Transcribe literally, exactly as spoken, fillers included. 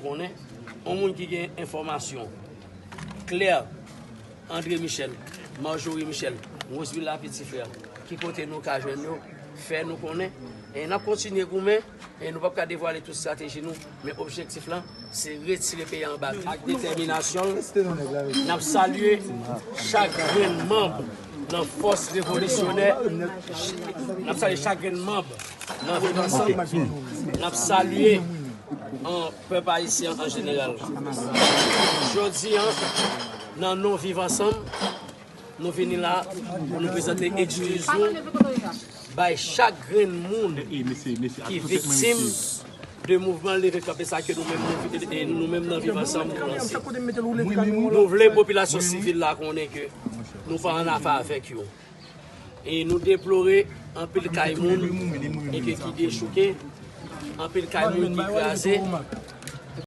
konnen, yon moun ki gen enfòmasyon klè, André Michel, Marjorie Michel, Roseville Lapetite Frère, ki kote nou ka jwenn yo, fè nou konnen. E n ap kontinye goumen, e nou p ap ka devwale tout estrateji nou, men objektif lan, se retire peyi a anba ak detèminasyon l. N ap salye chak grenn manm nan fòs revolisyonè. N ap salye chak grenn manm nan Viv Ansanm. N ap salye an pèp ayisyen an jeneral. Jodi a, nan non Viv Ansanm, nou vini la pou nou prezante ekskiz nou bay chak grenn moun ki viktim de mouvman leve kanpe sa ke nou menm nou, e nou menm nan Viv Ansanm nou lanse. Nou vle popilasyon sivil la konnen ke nou pa annafè avèk yo. E nou deplore anpil kay moun e ke ki dechouke, anpil kay moun ki kraze,